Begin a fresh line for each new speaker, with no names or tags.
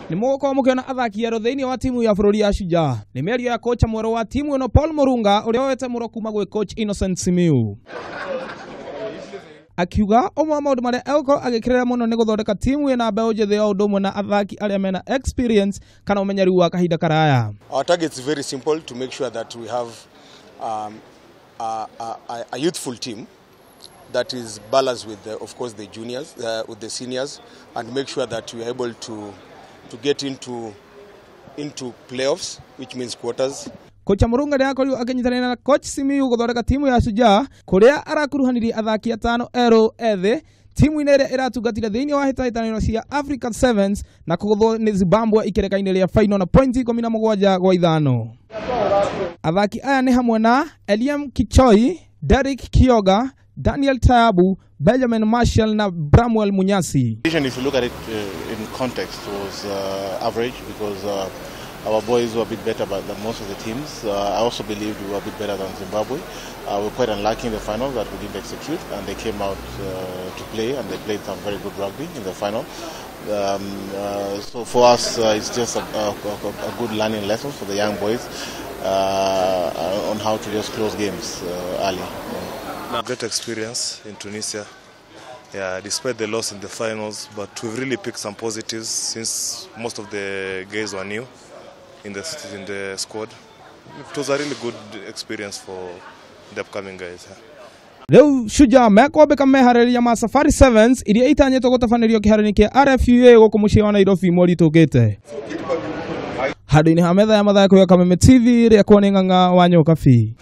Nĩ mũgũkorwo mũkĩona athaki erũ thĩinĩ wa timu ya bũrũri ya Shujaa. Nĩ mĩario ya kocha mwerũ wa timu ĩno Paul Murunga, ũrĩa woete mũro kuma gwĩ coach Innocent Simiyu, akiuga ũmwe wa maũndũ marĩa egũkorwo agĩkĩrĩra mũno nĩ gũthondeka timu ĩna mbeũ njĩthĩ o ũndũ ũmwe na athaki arĩa mena experience kana ũmenyeru wa kahinda karaya.
Our target is very simple: to make sure that we have a youthful team that is balanced with, of course, the juniors, with the seniors, and make sure that we are able to get into playoffs, which means quarters.
Kocha Murunga nĩ akorirwo akĩnyitanĩra na coach Simiyu gũthondeka timu ya Shujaa, kũrĩa arakuruhanirie athaki atano erũ ethĩ timu-inĩ ĩrĩa ĩratungatire thĩinĩ wa hĩtahĩtanĩro cia Africa Sevens na kũgũthwo nĩ Zimbabwe ikereka-inĩ rĩa final na pointi 17-5. Athaki aya nĩ hamwe na Eliam Kichoi, Derek Kioga, Daniel Tayabu, Benjamin Marshall na Bramwell Munyasi.
If you look at it in context, was average because our boys were a bit better than most of the teams. I also believed we were a bit better than Zimbabwe. We were quite unlucky in the final that we didn't execute, and they came out to play, and they played some very good rugby in the final. So for us, it's just a good learning lesson for the young boys on how to just close games early. Yeah.
Great experience in Tunisia. Yeah, despite the loss in the finals, but we've really picked some positives since most of the guys were new in the squad. It was a really good experience for the upcoming guys. Yeah.
Rĩu Shujaa mekwambĩka meharĩrĩria ma Safari Sevens iria itanyĩtwo gũtabanĩrio kĩharo-inĩ kĩa RFUA gũkũ mũciĩ wa Nairobi mweri tũkĩte. Handũ-inĩ ha metha ya mathako ya Kameme TV, rĩakwa nĩ Ng'ang'a wa Nyokabi.